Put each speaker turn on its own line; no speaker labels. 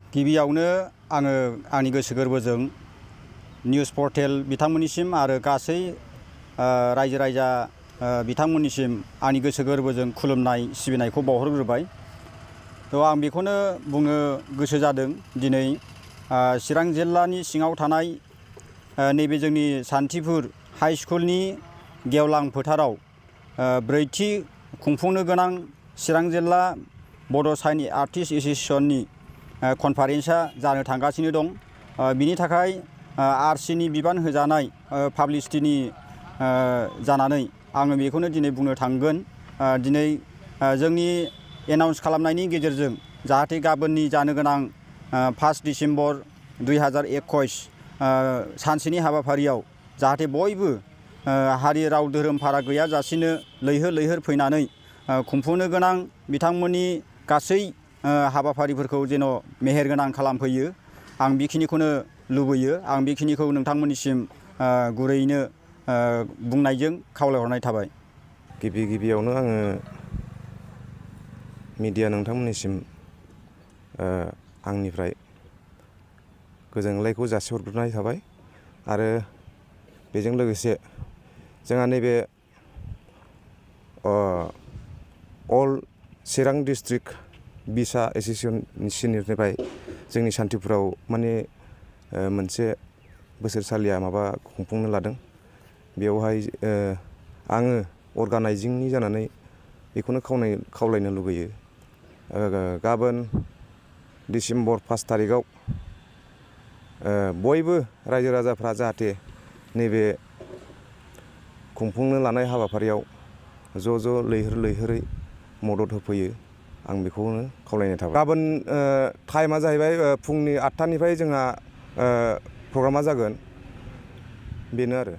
गिबियावनो आङो आंनि गोसो गोरबोजों निउज पर्टेल बिथांमोननिसिम आरो गासै रायजो राजा बिथांमोननिसिम आंनि गोसो गोरबोजों खुलुमनाय सिबिनायखौ बावहरग्रोबाय। आं बेखौनो बुंनो गोसो जादों दिनै चिरां जिल्लानि सिङाव थानाय नैबे जोंनि सान्थिफुर हाइ स्कुलनि गेवलां फोथाराव ब्रैथि खुंफुंनो गोनां चिरां जिल्ला बड' साइन आर्टिस्ट एस'सिएशननि कनफारेन्सआ जानो थांगासिनो दं। बिनि थाखाय आरसिनि बिबान होजानाय पाब्लिसिटिनि जानानै आङो बेखौनो दिनै बुंनो थांगोन। दिनै जोंनि एनाउन्स खालामनायनि गेजेरजों जाहाथे गाबोननि जानो गोनां 5 डिसेम्बर 2021 सानसेनि हाबाफारियाव जाहाथे बयबो हारि राव धोरोम फाराग गैयाजासेनो लैहोर लैहोर फैनानै खुंफुंनो गोनां बिथांमोननि गासै हाबाफारिफोरखौ जेन' मेहेरगोनां खालामफैयो, आं बेखिनिखौनो लुबैयो। आं बेखिनिखौ नोंथांमोननिसिम गुरैयैनो बुंनायजों खावलायहरनाय थाबाय।
गिबियावनो आङो मिडिया नोंथांमोननिसिम आंनिफ्राय गोजोनग्लायखौ जासिहरग्रोनाय थाबाय आरो बेजों लोगोसे जोंहा नैबे अल चिरां डिस्ट्रिक्ट बिसा एस'सिएशननिफ्राय जोंनि सान्थिफुराव माने मोनसे बोसोरसालिया माबा खुंफुंनो लादों। बेवहाय आङो अर्गानाइजिंनि जानानै बेखौनो खावलायनो लुगैयो। गाबोन डिसेम्बर 5 थारिखआव बयबो रायजो राजाफ्रा जाहाथे नैबे खुंफुंनो लानाय हाबाफारियाव ज' लैहोर लैहोरै मदद होफैयो, आं बेखौनो खावलायनाय थाबाय। गाबोन टाइमा जाहैबाय फुंनि 8टानिफ्राय जोंहा प्रग्रामा जागोन, बेनो आरो।